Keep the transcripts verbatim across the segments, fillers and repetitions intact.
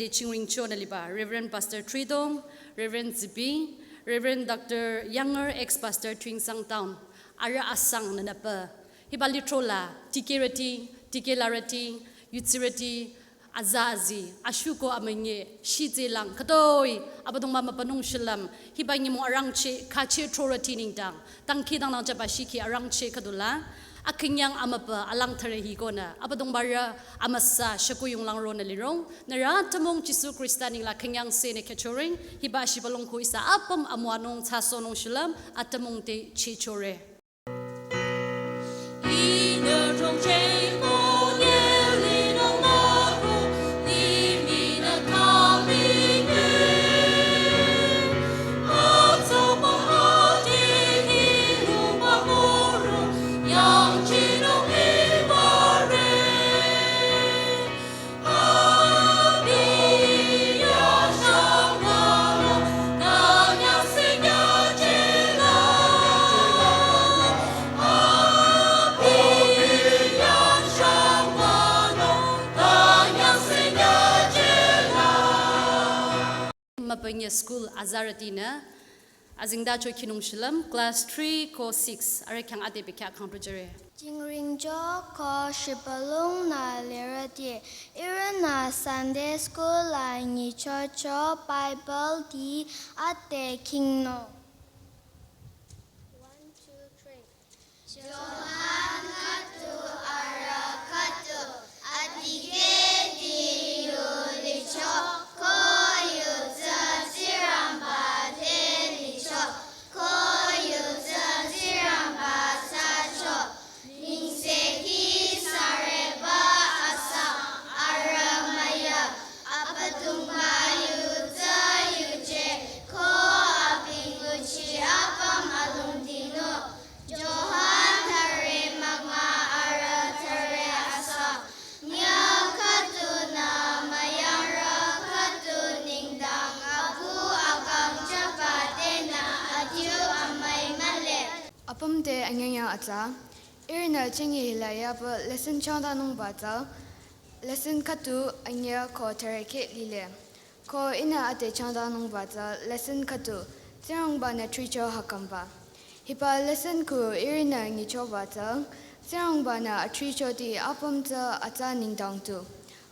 Chingring chonü liba Reverend Pastor Tridong, Reverend Zibi, Reverend Doctor Younger, ex-pastor Tuensang Town, arüh asang nünüpü. Hiba lithro la, dikehrüti, dikehlarüti, yudsirüti, aza azi, ashuko amünyi, shitselang, khütoi, Abüdongba mübünung shilüm, hiba nyümong arangcheh, khacheh throrüti nengdang, dangkhidangnang jüba shikhe arangcheh khüdula, akünyang amübü alang thüre hikonü, Abüdongbarü amüsa shükuyung lang ronü lirong, nührü atümung Jisu Khrista nengla künyangsehnü khyüchore, hiba shibülung ko ihsa apüm amüwanung thsasohnung shilüm, atümung te chehchore. Mapanya school azarütinü, azingdacho khinung shilüm, class three ko six, arüh khyang ade bekhyah khang rujüre. Chingring cho ko shibülung nü lirüti, ihrünü Sunday school la nyichocho Bible ti ade khingnung. One, two, three. Johan khüdu arüh khüdu, adikehdi yu licho, ko yu tsü Tsingrangba te licho, ko yu tsü Tsingrangba thsacho, nengsekhi süreba asang arüh müyü, Abüdongba yu tsü yuje, ko abi nguchi apüm alongdinung. Johan thüre münga arüh thüre asang. Nyüh khüdunü müyangrü khüdu nengdang apu akang jüba tenü adiu amüi mühle. Apüm te anyünyang atsa. Ihrünü chingi hila yapü lesson changdanungba tsü. Lesson khüdu anyüh ko thüre keh lile. Ko ihnü ade changdanungba tsü lesson khüdu, Tsingrangba-nü thricho hakamba. Hiba lesson khu ihrünü nyichoba tsü, Tsingrangba-nü athrichoti apüm tsü atsa nengdang tu.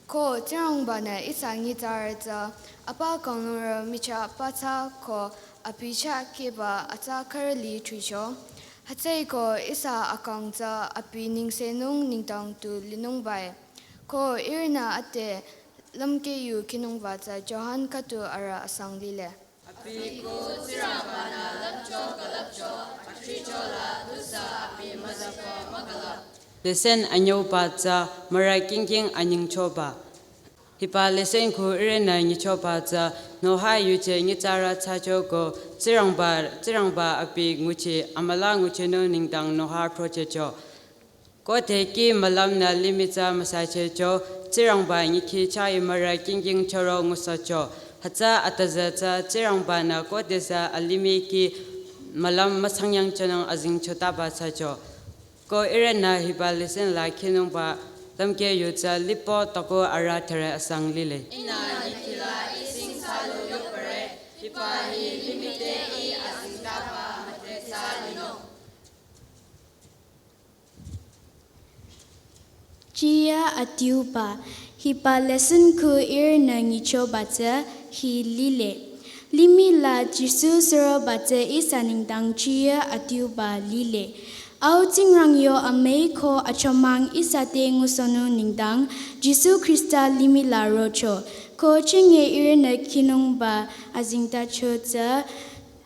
Ko Tsingrangba-nü ihsa nyitsarü tsü, apa kanglungrü michah pathsa ko abi chah kehba atsa khürü li thricho. Hütsüeko ihsa akang tsü abi nengsenung nengdang tu linungbae. Ko ihrünü ade lümkeh yu khinungba tsü Johan khüdu arüh asang lile. Abi ko Tsingrangba-nü lüpcho külüpcho, athricho la tusü abi müzako mükülüp. Lesson anyüuba tsü mürü kingking anyingchoba. Hiba lesson khu ihrünü nyichoba tsü Noha yuje nyitsarü thsacho ko Tsingrangba, Tsingrangba abi nguchi amüla nguchinung nengdang Noha throchehcho. Khode kih mülümnü limih tsü müsachehcho, Tsingrangba nyikhi chah-i mürü kingking chüro ngusohcho. Hütsü atüzü tsü Tsingrangba-nü khodesü alimih kih mülüm müsangyangjünung azingchotaba thsacho. Ko ihrünü hiba lesson la khinungba lümkeh yu tsü Lippo toko arüh thüre asang lile. Ihnü nyikhi la ising thsalu yopüre, hiba hi limih te ih azingtaba müdhe thsa linung. Jiyü adiuba, hiba lesson khu ihrünü nyichoba tsü hi lile. Limih la Jisu suroba tsü ihsa nengdang jiyü adiuba lile. Au Tsingrang yo amüi ko achomang ihsa te ngusohnung nengdang Jisu Khrista limih la rocho. Ko chingi ihrünü khinungba azengtacho tsü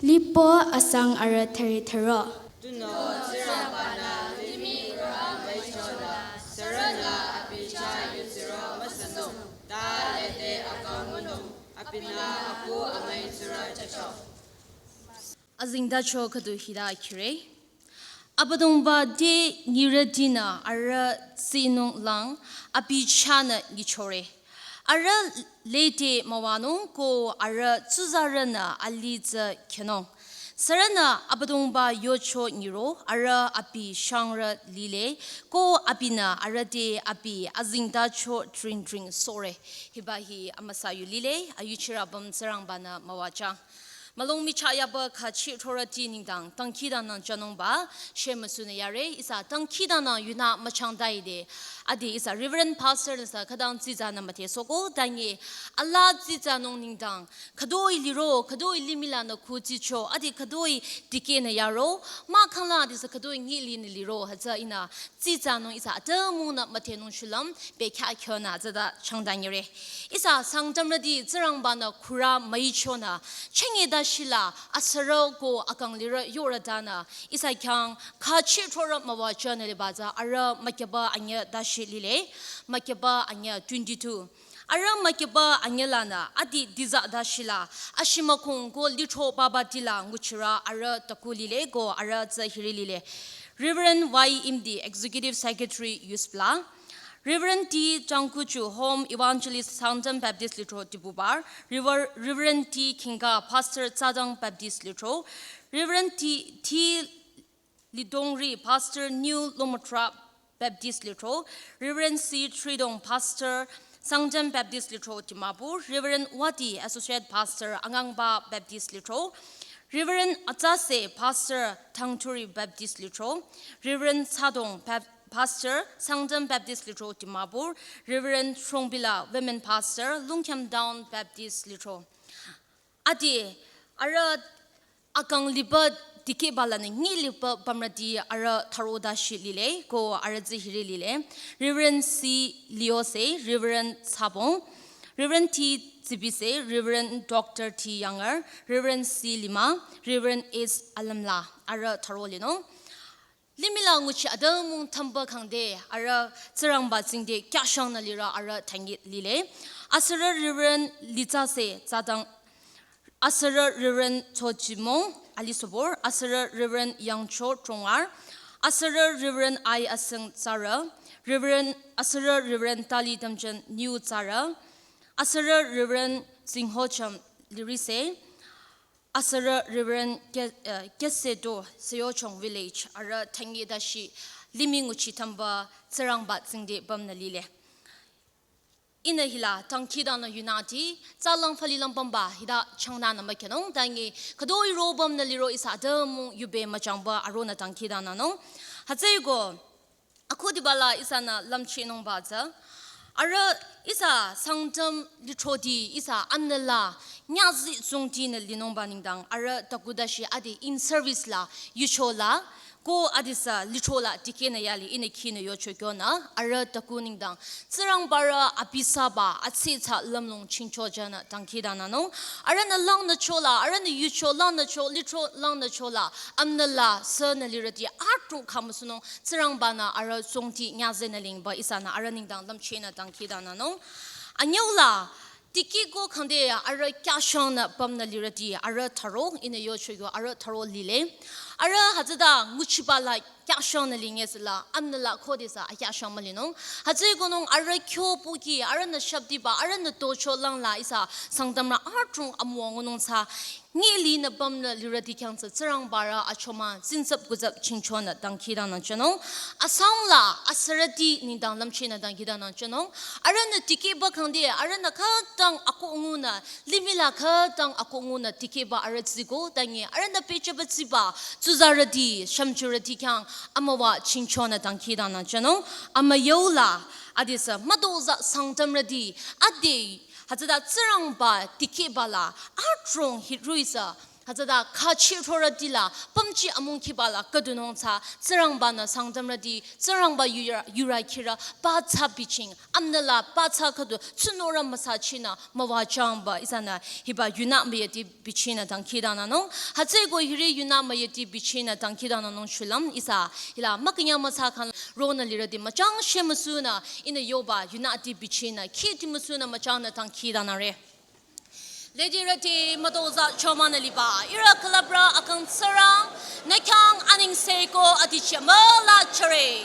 Lippo asang arüh thüre thüro. Tunüo Tsingrangba-nü limih kürü müichonü, sürünü abi chah yudsiro müsünung, ta lede akang ngunung, abinü apu amüi tsurü jücho. Azengtacho khüdu hita khire. Abüdongba te nyirütinü arüh tsinung lang, abi chahnü nyichore. Arüh lede müwanung ko arüh tsuzarünü alih tsü khyünung. Sürünü Abüdongba yocho nyiro arüh abi shangrü lile, ko abinü arüh te abi azengtacho tring tring sohre. Hiba hi amüsa yu lile, ayuchirü apüm Tsingrangba-nü müwajüng. Mülung michah yaba khachi throrüti nengdang dangkhidangnang jünungba shemüsunü yare. Ihsa dangkhidangnang yunü müchangtaide, ade ihsa Reverend Pastor-nü sü khütang tsitsanü müdhesohko, tangi alaa tsitsanung nengdang khütoi liro, khütoi limih lanü khutsicho, ade khütoi dikehnü yaro, mahkhang la ade sü khütoi nyilinü liro, hütsü ihnü tsitsanung ihsa atümungnü müdhenung shulüm, bekhyah kyonü tsüta changtanyire. Ihsa Sangtamrüti Tsingrangba-nü khürü müichonü, chenge dashila asürü ko akang lirü yorü tanü, ihsa khyang khachi throrü müwajünü liba tsü arüh mükyüba anyüh dashi lile, mükyüba anyüh twenty-two. Arüh mükyüba anyüh lanü adi diza dashila, ashimükong ko lithro babatila nguchirü arüh taku lile ko arüh tsü hiri lile. Reverend Y M D, Executive Secretary, USBLA. Reverend T Changkuchu, Home Evangelist, Sangtam Baptist Lithro, Diphupar. Rever-, Reverend T Khinga, Pastor, Tsadang Baptist Lithro. Reverend T, T Lidongri, Pastor, New Lomotra Baptist Lithro. Reverend C Tridong, Pastor, Sangtam Baptist Lithro, Dimapur. Reverend Wati, Associate Pastor, Angangba Baptist Lithro. Reverend Atsase, Pastor, Thangthuri Baptist Lithro. Reverend Tsadong, Bap-, Pastor, Sangtam Baptist Lithro, Dimapur. Reverend Shongbila, Women Pastor, Lungkyam Town Baptist Lithro. Ade, arüh akang liba dikehba lanü nyi liba pümrüti arüh tharo dashi lile, ko arüh tsü hiri lile. Reverend C Liose, Reverend Sabong, Reverend T Tsibise, Reverend Doctor T Yanger, Reverend C Lima, Reverend S Alamla, arüh tharo linung. Limih la nguchi atümung thamba khangde, arüh Tsingrangba tsingde kyashangnü lirü arüh tangi lile. Asürü Reverend Litsase Tsadang, asürü Reverend Chochimong Alisobor, asürü Reverend Yangcho Trongar, asürü Reverend I Aseng Tsarü, Reverend, asürü Reverend Tali Tamchen New Tsarü, asürü Reverend Tsinghocham Lirise, asürü Reverend Ke-, eh, Kesedo Seyochong Village, arüh tangi dashi limih nguchi thamba Tsingrangba tsingde pümnü lile. Ihnü hila dangkhidangnang yunüti, tsalang falilang pümba hita changnanü mükyanung, tangi khütoi ro pümnü liro ihsa atümung yube müchangba aronü dangkhidangnangnung. Hütsüeko, akhudiba la ihsanü lümchehnungba tsü, arüh ihsa Sangtam Lithroti ihsa amnüla nyüzi zongtinü linungba nengdang arüh taku dashi ade in service la, yucho la, ko ade sü lithro la dikehnü yale ihnü khinü yocho kyonü, arüh taku nengdang Tsingrangba rü abi saba atsatsa lümlong chingcho jünü dangkhidangnangnung. Arühnü langnücho la, arühnü yucho langnücho, lithro langnücho la, amnüla sünü lirüti adrong khamüsunung, Tsingrangba-nü arüh zongti nyüzenü lingba ihsanü arüh nengdang lümchehnü dangkhidangnangnung. Anyüu la, dikehko khangde arüh kyashangnü pümnü lirüti arüh tharo, ihnü yocho kyo arüh tharo lile. Arüh hütsüta nguchiba la kyashangnü linge süla, amnüla khode sü akyashang mülinung. Hütsüekonung arüh kyo pohki, arühnü shüptiba, arühnü tocho langla ihsa Sangtamrü adrong amüwa ngunung tsü, nyilinü pümnü lirüti khyang tsü Tsingrangba rü achomang tsingtsap kutsap chingchonü dangkhidangnang jünung. Asang la asürüti nengdang lümchehnü dangkhidangnang jünung. Arühnü dikehba khangde, arühnü khütang akoh ngunü, limih la khütang akoh ngunü dikehba arüh tsüko, tangi arühnü pehjüba tsüba, tsuzarüti, shümtsurüti khyang amüwa chingchonü dangkhidangnang jünung. Amüyau la, ade sü mütozah Sangtamrüti, ade, hütsüta Tsingrangba dikehba la, adrong hitroi sü, hütsüta khachi throrüti la, pümji amungkhiba la khüdunung tsü, Tsingrangba-nü Sangtamrüti, Tsingrangba yurü, yurü khirü, pathsa biching, amnüla pathsa khüdu, tsunorü müsachinü, müwajüngba, ihsanü, hiba yunü müyüti bichinü dangkhidangnangnung. Hütsüeko hiri yunü müyüti bichinü dangkhidangnangnung shulüm, ihsa, hila mükünyang müsa khan ronü lirüti müchang shemüsunü, ihnü yoba yunüti bichinü, khiti müsunü müchangnü dangkhidangnangre. Ledirüti mütozah chomanü liba, ihrü külüprü akang Tsingrang, nü khyang anengse ko adicheh müla chore.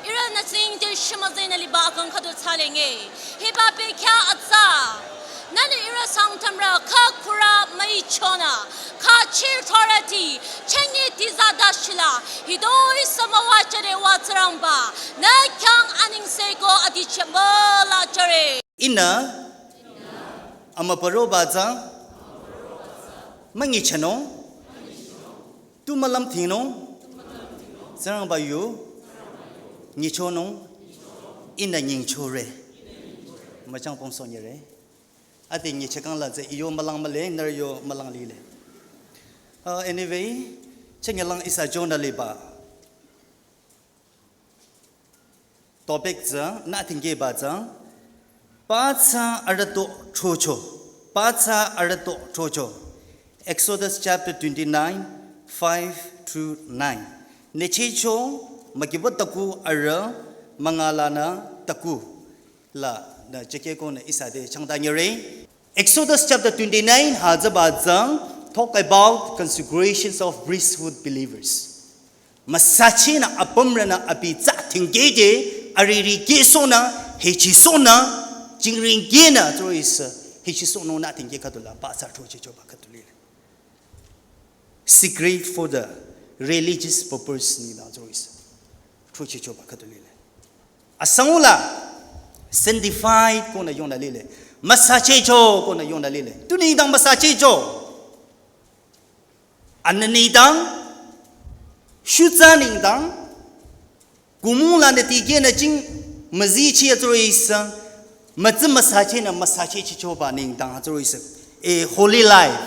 Ihrünü tsingde shemüzenü liba akang khüdu thsalenge, hiba bekhyah atsa, Nühnü ihrü Sangtamrü kha khürü müichonü, kha chirthorüti, chengi tiza dashila, hitoi samawa chare wa Tsingrangba, nü khyang anengse ko adi chemba la chare. Ihnü, amübüroba tsü, müngichehnung, tu mülümdhingnung, Tsingrangba yu, nyichonung, ihnü nyingchore. Müchang pongsoh nyire. Ade nyichehkang la tsü iyo mülang mühle, nührü yo mülang lile. Uh, anyway, chengi lang ihsa jonü liba topic tsü, nü tingkehba tsü, pathsa arüto chocho, pathsa arüto chocho. Exodus chapter twenty-nine, five through nine. Nyichehcho, mükiba taku arüh, müngalanü taku. La, nü chekeh konü ihsa te changta nyire. Exodus chapter twenty-nine, hütsüba tsü, talk about consecrations of priesthood believers. Müsachehnü apümrünü abi tsü tingkehde, ariri kehsohnü, hechisohnü, jingring kehnü, tsurü ihsa, hechisohnung nü tingkeh khüdula, pathsa chochehchoba khüdu lile. Secret for the religious purpose nengdang tsurü ihsa. Chochehchoba khüdu lile. Asangula, sanctified konü yonü lile. Müsachehcho konü yonü lile. Tu nengdang müsachehcho. Anü nengdang, shutsa nengdang, kumung lanü tikehnü jing müzichi ya tsurü ihsa, mütsü müsachehnü müsachehchehchoba nengdang tsurü ihsa. A holy life.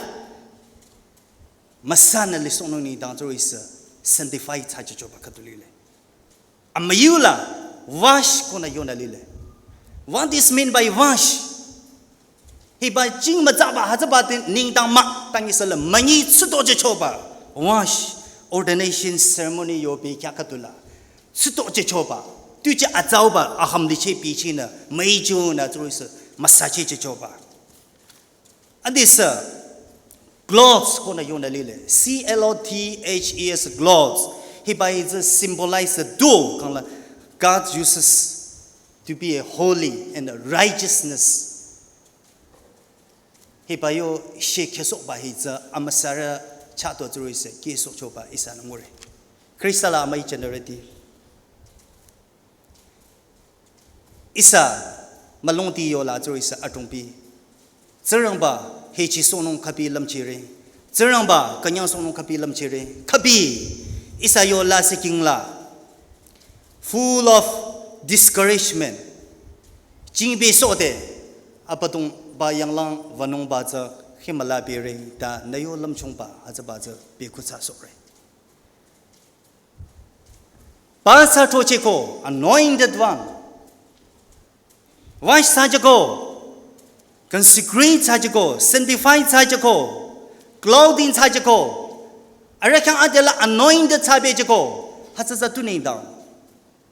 Müsanü lisohnung nengdang tsurü ihsa, sanctify thsachehchoba khüdu lile. Amüyula, wash konü yonü lile. What is mean by wash? Hiba jing mütsaba hütsüba te nengdang mah, tangi sala münyi tsutochehchoba. Wash, ordination ceremony yo bekhyah khüdula. Tsutochehchoba. Tuji atsauba, aham liche bichinü, müichonü tsurü ihsa, müsachehchehchoba. Adisü, clothes konü yonü lile. C L O T H E S, clothes. Hiba itsü symbolize the do, kangla God uses to be a holy and a righteousness. Hiba yo shekhesohba hitsü amüsarü chahto tsurü ihsa kehsohchoba ihsanü ngure. Khrista la amüi generate. Ihsa mülungti yola tsurü ihsa atungpi. Tsingrangba hechisohnung khübi lümchire. Tsingrangba künyangsohnung khübi lümchire. Khübi ihsa yola sikingla. Full of discouragement. Jingbisohde Abüdongba yanglang wünungba tsü himüla bire ta nü yo lümchungba hütsüba tsü bekhu thsasohre. Pathsa chochehko, anointed one. Wash thsachehko, consecrate thsachehko, sanctify thsachehko, clothing thsachehko. Arüh khyang adela anointed thsabechehko. Hütsü tsü tu nengdang.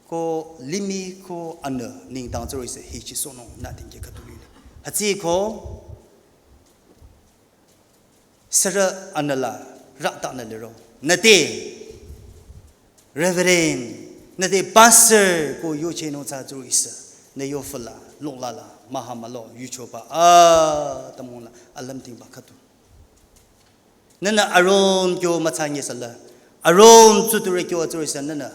Ko limih ko anü nengdang tsurü ihsa hechisohnung nü tingkeh khüdu lile. Hütsüeko sürü anüla rütanü liro. Nüte Reverend, nüte Pastor ko yuchehnung tsü tsurü ihsa. Nü yo füla, lokla la, müha mülo, yuchoba, a, tamungla, alümtingba khüdu. Nühnü Aaron kyo müthsanye sala. Aaron tsuture kyo tsurü ihsa nühnü.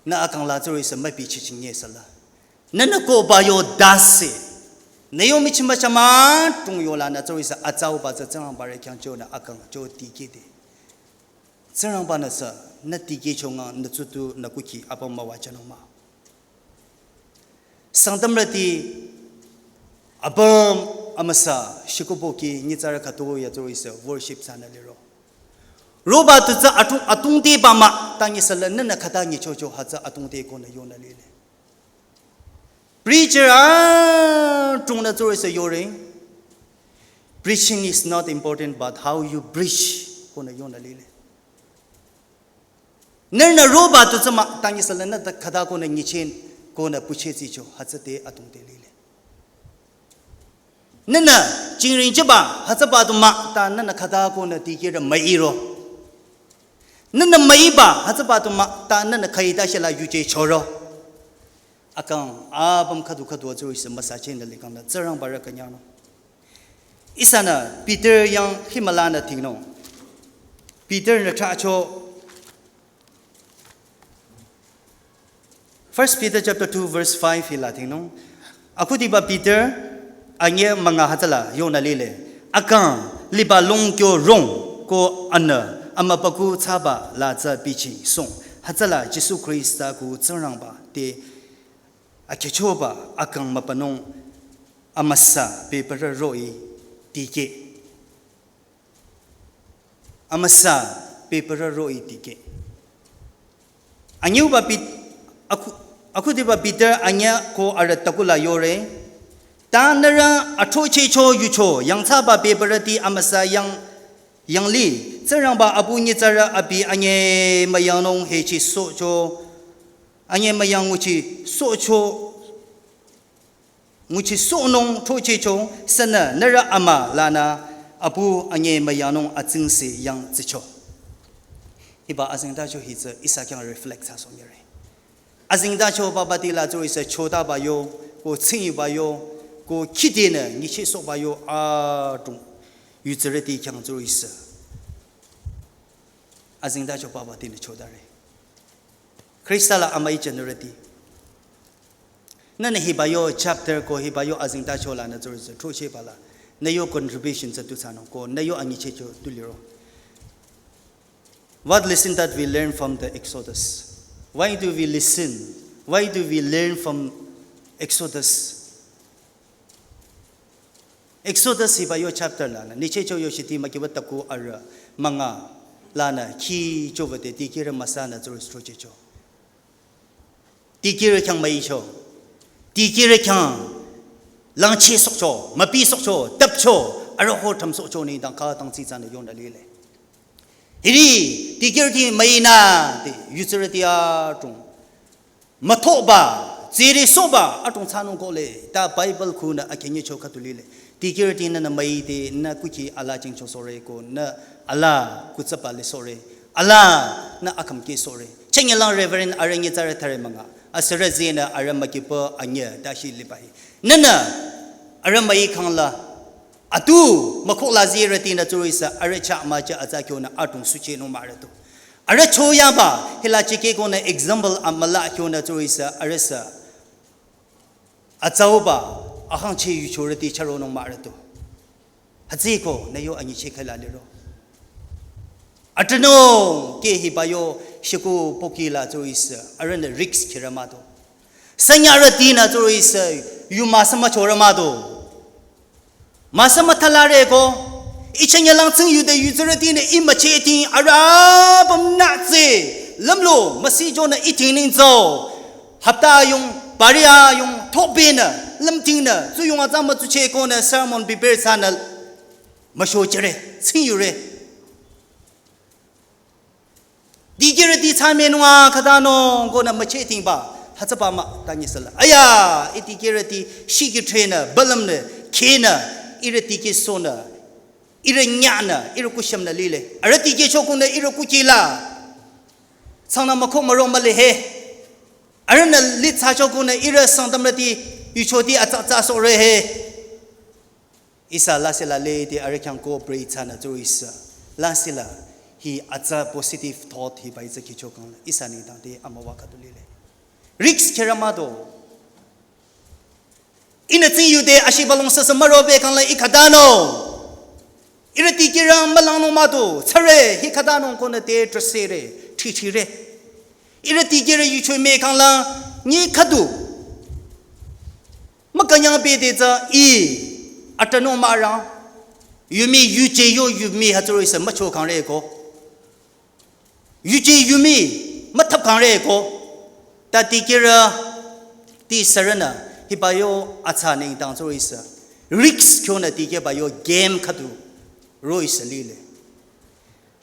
Nü akang la tsurü ihsa mübichichingye sala. Nühnü koba yo dase. Nü yo michimba chama tung yola nü tsurü ihsa atsauba tsü Tsingrangba rü khyang chonü akang cho tikehde. Tsingrangba-nü sü, nü tikehchonga, nü tsutu, nü kukhi, apüm müwajünung mah. Sangtamrüti, apüm amüsa, shikoboki, nyitsarü khütoh ya tsurü ihsa, worship thsanü liro. Roba tu tsü atung, atungte ba mah, tangi sala, nühnü khüta nyichocho, hütsü atungte konü yonü lile. Preacher a tungnü tsurü ihsa yore. Preaching is not important, but how you preach konü yonü lile. Nühnü roba tu tsü mah, tangi sala nü ta khüta konü nyicheh konü pucheh tsicho, hütsü te atungte lile. Nühnü jingring jüba, hütsüba tu mah, ta nühnü khüta konü tikehre müiro. Nühnü müiba, hütsüba tu mah, ta nühnü khüita shila yuje choro. Akang apüm khüdu khüdu tsürüsü müsachehnü likhang la Tsingrangba rü künyangnung. Ihsanü Peter yang himülanü tingnung. Peter nü thracho. First Peter chapter two verse five hila tingnung. Akhudiba Peter anye münga hütsüla yonü lile. Akang liba longkyo rong ko anü amübükuh thsaba la tsü bichisohng. Hütsüla Jisu Khrista kuh Tsingrangba te akhyüchoba akang mübünung amüsa bebürü roh-i dikeh. Amüsa bebürü roh-i dikeh. Anyüuba Pet-, akhu-, akhudiba Peter anye ko arüh takula yore. Ta nührü athrochehcho yucho yangthsaba bebürüti amüsa yang, yanglih. Tsingrangba apu nyitsarü abi anyemüyangnung hechisohcho. Anyemüyang nguchisohcho. Nguchisohnung throchehcho sünü nührü amülanü apu anyemüyangnung atsingse yang tsicho. Hiba azengtacho hi tsü ihsa khyang reflect thsasohnyire. Azengtacho babati la tsürüsü chotaba yo, ko tsingyuba yo, ko khidinü nyichehsohba yo adrong. Yutsürüti khyang tsürüsü. Azengtacho babatinü chotare. Khrista la amüi jünirüti. Nühnü hiba yo chapter ko hiba yo azengtacho lanü tsürüsü throchehba la. Nü yo contribution tsü tu thsanung ko nü yo anyichehcho tu liro. What lesson that we learn from the Exodus? Why do we listen? Why do we learn from Exodus? Exodus hiba yo chapter lanü, nyichehcho yo shiti mükiba taku arüh münga lanü, khi chowüde dikehrü müsanü tsürüsü throchehcho. Dikehrü khyang müicho. Dikehrü khyang langchehsohcho, müpisohcho, tapcho, arüh ho thamsohcho nengdang khütang tsitsanü yonü lile. Hiri, dikehrüti müinü, de, yutsürüti adrong. Müthoba, tsirisohba, adrong thsanung kohle, ta Bible khunü akhenyecho khüdu lile. Dikehrüti nühnü müide, nü kuki alaa jingcho sohre ko, nü alaa kutsaba lisohre. Alanü akhümkeh sohre. Chenyelang Reverend arüh nyitsarü thüre münga. Asürü zinü arüh mükiba anye, tashi libahi. Nühnü arüh müikhang la. Atu, mükhokla zirütinü tsürüsü, arüh chah müchah atsa kyonü adrong suchehnung mürütu. Arüh choyaba, hila chikeh konü example amüla kyonü tsürüsü, arühsü. Atsauba, ahangcheh yuchorüti chüronung mürütu. Hütsüko, nü yo anyicheh khüla liro. Atünung, keh hiba yo, shiku poki la tsürüsü, arühnü risk khirü mado. Sanyarütinü tsürüsü, yu müsa müchorü mado. Müsa müthalarü ko, ih chenyelang tsingyude yutsürütinü ih müchehting arüh apümnü tsü, lümlo, müsijonü ih ting nengtso, hapta yung, pari ayung, thopinü, lümtingnü, tsuyung atsa mütsucheh konü, sermon prepare thsanü, müshochehre, tsingyure. Dikehrüti thsamenung a khütanung konü müchehtingba, hütsüba mah ta nyisüla. Aya, ih dikehrüti shikitrenü, balümnü, khenü, ihrü dikehsohnü, ihrü nyanü, ihrü kushümnü lile. Arüh dikehcho konü ihrü kukila. Sangnü mükhok mürong mühle he. Arühnü lithsacho konü ihrü Sangtamrüti yuchoti atsa atsa sohre he. Ihsa lasihla lede arüh khyang cooperate thsanü tsürüsü. Lasihla hi atsa positive thought hiba hi tsü kihcho kangla. Ihsa nengdang te amüwa khüdu lile. Risk khirü mado. Ihnü tsingyude ashiba lung süsü mürobe kangla ih khütanung. Ihrü dikehrü mülangnung mado. Tsüre hi khütanung konü te trasere. Thithire. Ihrü dikehrü yucho me kangla nyi khüdu. Mükünyang bede tsü ih, atünung mürang. Yumi yuje yo yumi hütsürüsü mücho kangre ko. Yuje yumi müthap kangre ko. Ta dikehrüti sürünü, hiba yo atsa nengdang tsürüsü. Risk kyonü dikehba yo game khüdu roh-i sü lile.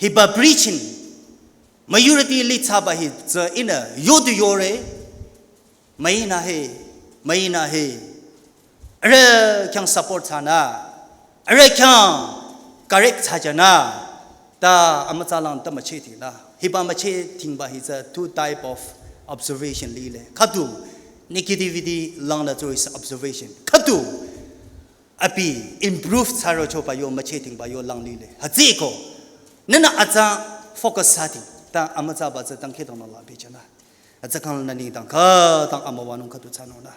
Hiba preaching, majority lithsaba hi tsü ihnü yodu yore, müinü he, müinü he. Arüh khyang support thsanü, arüh khyang correct thsajanü, ta amütsalang ta müchehtingla. Hiba müchehtingba hi tsü two type of observation lile. Khüdu, Negativity langnü tsürüsü observation khüdu abi improve thsarochoba yo müchedingba yo langlile. Hütsüeko nünü atsa focus thsading ta amütsaba tsü dangkhidangnang la bichanü, atsa kanglanü nengdang khütang amüwanung khüdu thsanungnü.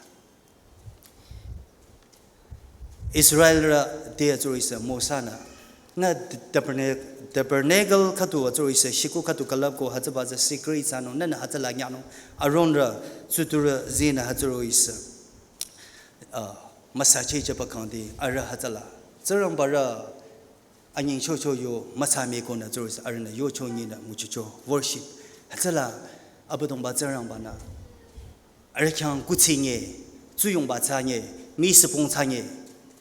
Israelrü te tsürüsü Mosa-nü, nü tabernacle, tabernacle khüdu tsürüsü shükuh khüdu külüpko hütsüba tsü secret thsanung, nünü hütsüla nyanung, Aaronrü, tsuturü zinü hütsürüsü, ah, müsachehchehba kangdi, arüh hütsüla. Tsingrangbarü anyengchocho yo müsamikonü tsürüsü arühnü yocho nyinü nguchicho worship. Hütsüla Abüdongba Tsingrangba-nü arüh khyang kuthsi nye, tsuyongba thsa nye, misüpung thsa nye,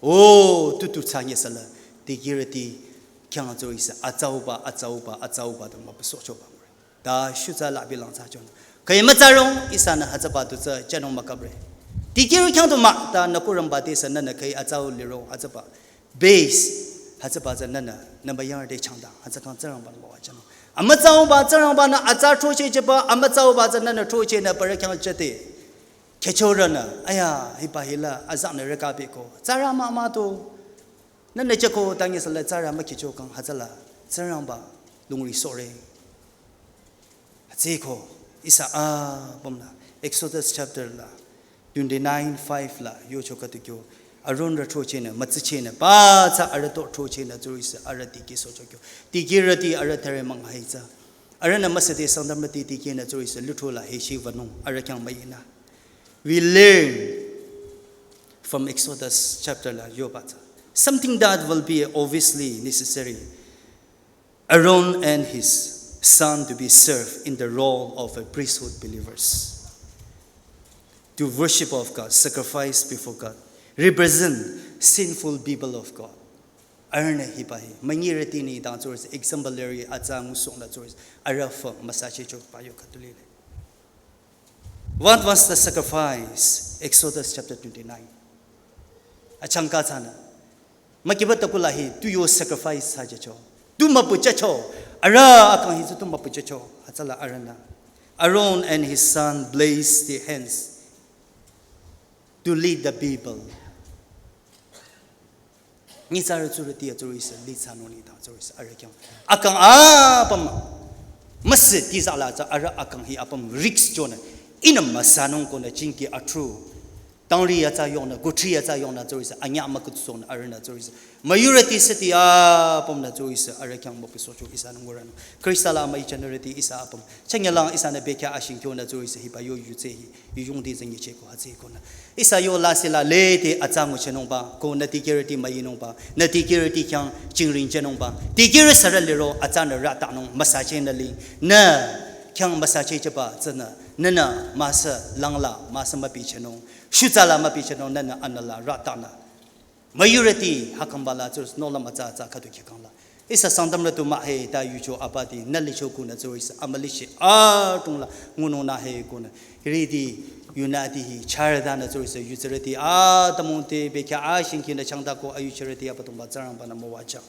o, tutu thsa nye süla, dikehrüti khyang tsürüsü atsauba, atsauba, atsauba dangba püsohchoba ngure. Ta shutsa labi lang thsachonü, khüi mütsarong, ihsanü hütsüba tu tsü jünung müküpre. Dikehrü khyang tu mah, ta nü kurümba te sü nünü khüi atsau lirong hütsüba. Base, hütsüba tsü nünü, nü müyang te changdang, hütsü kang Tsingrangba-nü müwajünung. Amütsauba Tsingrangba-nü atsa throchehchehba, amütsauba tsü nünü throchehnü parü khyang chete. Khyüchorünü, aya, hiba hila, azanü rükabiko. Tsara mah mah tu, nünü cheko tangi süla tsara mükhyücho kang hütsüla, Tsingrangba, lungri sore. Hütsüeko, ihsa apümnü, Exodus chapter la, twenty-nine five la, yocho khüdu kyo, Aaronrü throchehnü, mütsichehnü, ba tsü arüh to throchehnü, tsürüsü arüh dikehsohcho kyo. Dikehrüti arüh thüre münghai tsü. Arühnü müsüde Sangtamrüti dikehnü, tsürüsü lithro la heshi wünung, arüh khyang müinü. We learn from Exodus chapter la yoba tsü. Something that will be obviously necessary. Aaron and his son to be served in the role of a priesthood believers. To worship of God, sacrifice before God, represent sinful people of God. Arühnü hiba hi, münyirüti nengdang tsürüsü exemplary atsa ngusohnü tsürüsü, arüh fü müsachehchoba yo khüdu lile. What was the sacrifice? Exodus chapter twenty-nine. Achangka thsanü. Mükiba takula hi, tu yo sacrifice thsajacho. Tu müpüjacho. Arüh akang hi tsü tu müpüjacho. Hütsüla arühnü. Aaron and his son blessed the hands to lead the people. Nyitsarü tsurüti ya tsürüsü, li thsanung nengdang tsürüsü, arüh khyang. Akang apüm, müsü tizala tsü arüh akang hi apüm risk chonü, ihnü müsanung konü jingki atru. Tangri ya tsü yongnü, guthri ya tsü yongnü tsürüsü, anyah mükutsohnü arühnü tsürüsü. Müyurüti süti apümnü tsürüsü, arüh khyang müpüsohcho ihsanü nguranung. Khrista la müichanürüti ihsa apüm. Chünyelang ihsanü bekhyah ashing kyonü tsürüsü, hiba yo yutse hi, yuyungdi zengyicheko hütsüekonü. Ihsa yo lasih la lede atsa nguchinungba, ko nü dikehrüti müinungba, nü dikehrüti khyang jingring jünungba, dikehrü sürü liro atsanü rütanung müsachehnü li, nü khyang müsachehchehba tsünü, nünü müsü langla, müsü mübichinung, shutsa la mübichinung, nünü anüla rütanü. Müyurüti hakangba la tsürüsü nohlüm atsa atsa khüdu khyakangla. Ihsa Sangtamrü tu mah he ta yucho abati nü licho kunü tsürüsü amülishi atungla ngunungnü he kunü. Hiridi yunüti hi charidanü tsürüsü yutsürüti atümungte bekhyah ashing kinü changdako ayuchirüti Abüdongba Tsingrangba-nü müwajüng.